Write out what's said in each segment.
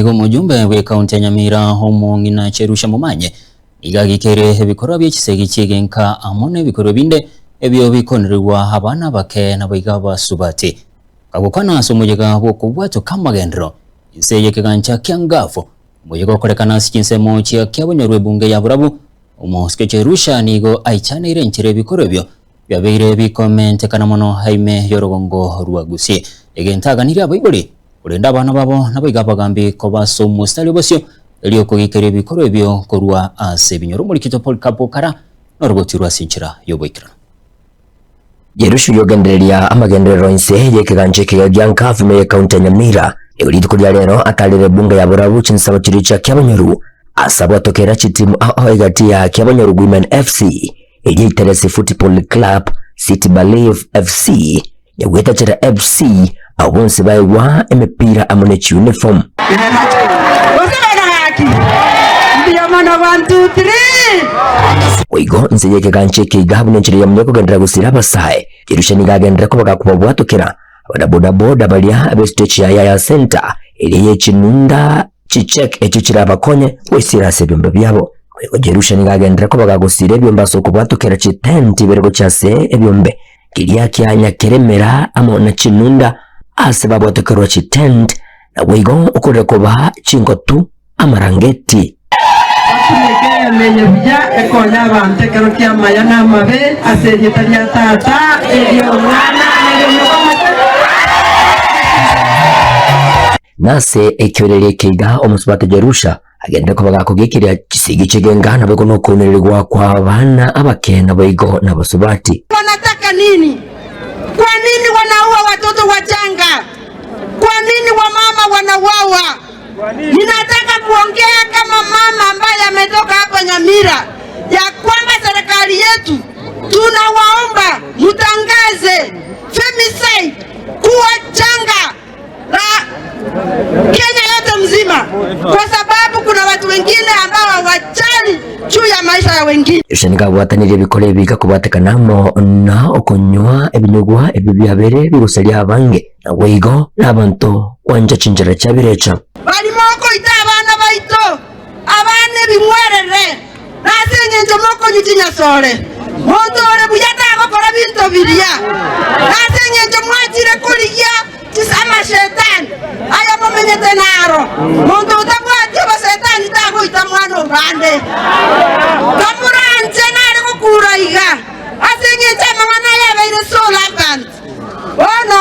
Nigo omojumbe bw'ekaunti ya Nyamira omong'ina Cherusha Momanyi nigo agikeire ebikorwa bie chisegi chi'egenka amo nebikorwa binde ebio bikonerigwa abana abake naboigo abasubati. Kagokwana ase omoyega bw'okobwatoka amagenderero inse y'ekegancha kia Ngafu, omoyega okorekana ase chinsemo chia Kiabonyoru ebunge ya Borabu, omosike Cherusha nigo aichaneire enchera ebikorwa ebio biabeire bikomentekana mono ime y'orogongo rwa Gusii. Egento aganirie abaibori Korende abana babo naboigo abagambi koba ase omositari obosio, erio okogikeria ebikorwa ebio korwa ase ebinyoro. Omorikito Polycarp Okara noroboti rwa ase enchera y'oboikeranu. Jerusha oyogendereria amagenderero inse y'ekegancha ekiya gia Nkavu ime y'ekaunti ya Nyamira, nigo rituko ria rero atarire ebunge ya Borabu chinsemo chiria chia Kiabonyoru ase abwatokera chitimu ao ao egati ya Kiabonyoru Women FC, eria Iteresi Football Club, City Ballet FC, Nyagwetachera FC, abwo bonsi baegwa emepira amo ne chiuniform. Gose bono gaki, mbuya mono one, two, three. Boigo inse y'ekegancha eke iga buna enchera yamonye kogenderera gosira abasae, Jerusha nigo agenderera koba gakobabwatokera abanabodaboda baria b'estage ya Yaya Centre eria ye chinunda chicheck echio chirabakonye goisira ase ebiombe biabo. Boigo Jerusha nigo agenderera koba gagosira ebiombe ase okobwatokera chitent ibere gochia ase ebiombe Keria kia nyakeremera amo na chinunda aase babwatokerwa chitent, naboigo okorera koba chingotu amarangeti. Batumeke emeye buya ekonye abanto ekero ki'amaya na amabe, ase erieta ria Tata, eri'Omwana, na eri'Omoika Omochenu. Nase ekiorerio eke iga omosubati Jerusha agenderere koba gakogekeria chisegi chi'egenga naboigo nokounererigwa kw'abana abake naboigo nabasubati. Wanataka nini? Kwa nini wanaua watoto wachanga? Kwa nini wamama wanauawa? Ninataka kuongea kama mama ambaye ametoka hapa Nyamira ya kwamba serikali yetu tunawaomba mtangaze femicide kuwa janga la Kenya yote mzima, kwa sababu kuna watu wengine ambao hawajali juu ya maisha ya wengine. Yosua nigo abwatanirie ebikoro ebi bigakobwatekana amo na okonywa ebinyugwa ebio biabeire bigosaria abange, naboigo nabanto gwancha chinchera chia birecha. Barimo okoita abana baito, abana ebing'werere, na ase engencho mokonywa chinyasore. Monto ore buya tagokora binto biria, na ase engencho mwachire korigia amashetani aya momenyete naro. Monto otabwati obosetani tagoita mwana obande. Kamoranche nare gokura iga, ase engencho amang'ana aya abeire so rampant. Bono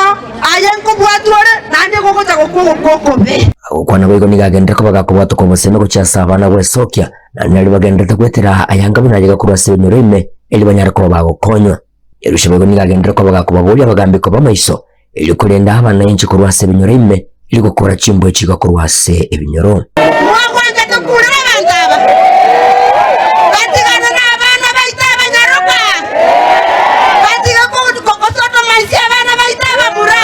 aye nkobwatwa ore, naende gogocha gokwa ogokwa okobe. Agokwana boigo nigo agenderere koba gakobwatoka obosemi gochia ase abana gwesokia, naende nario bagendererete gwetera ayanga buna ayega korwa ase ebinyoro ime, erio banyare koba bagokonywa. Elisha boigo nigo agenderere koba gakobaboria abagambi koba amaiso, erio korenda abananchi korwa ase ebinyoro ime, erio gokora chimbwa echiga korwa ase ebinyoro. Mwagwanchete kurera abanto aba, batigane nabana baito abanyaroka, batige gosodomaisia abana baito abamura,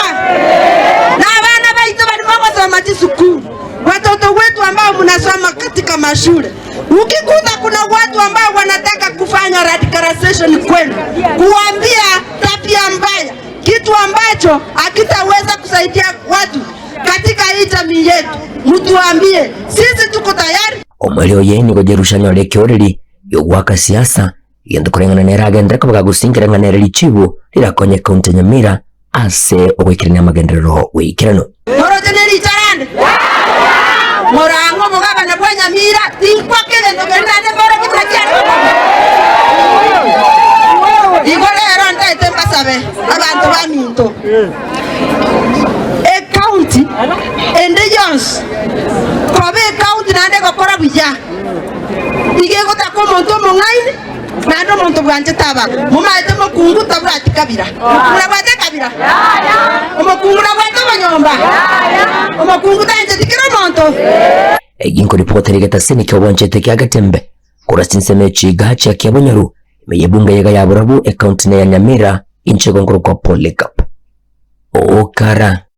na abana baito barimo gosoma chisukuru. Watoto wetu ambao mnasoma katika mashule, ukikuta kuna watu ambao wanataka kufanya radicalization kwenu, kuambia tabia mbaya, kitu ambacho hakitaweza kusaidia watu katika hii jamii yetu, mtuambie, sisi tuko tayari. Omweri oye nigo Jerusha anyore ekeoreri gi'ogoaka siasa, egento koreng'ana nere agenderere koba gagosinkera ng'a nere richibu rirakonye ekaunti ya Nyamira ase ogoikerania amagenderero goikeranu. Moroche ne richarande, morang'e obogabana bwa Nyamira, tinkwaka egento keria naende mborokie buna kiare koba. Igo rero ntaete mbasabe abanto baminto, Ecounty ende yonsi koba ecounty naende egokora buya, iga egotaka omonto omong'aini naende omonto bwanchete abanto. Momaete mokungu tabwati kabira. Mokungu nabwate ekabira? Omokungu nabwate obonyomba? Omokungu tancheti kera omonto? Egi nkoripotera egetasini ki'obwanchete kia Getembe korwa chinsemo echi iga chia Kiabonyoru, ime y'ebunge eyega ya Borabu, ecounty neya Nyamira, inche igo nkorokwa Polycarp Okara.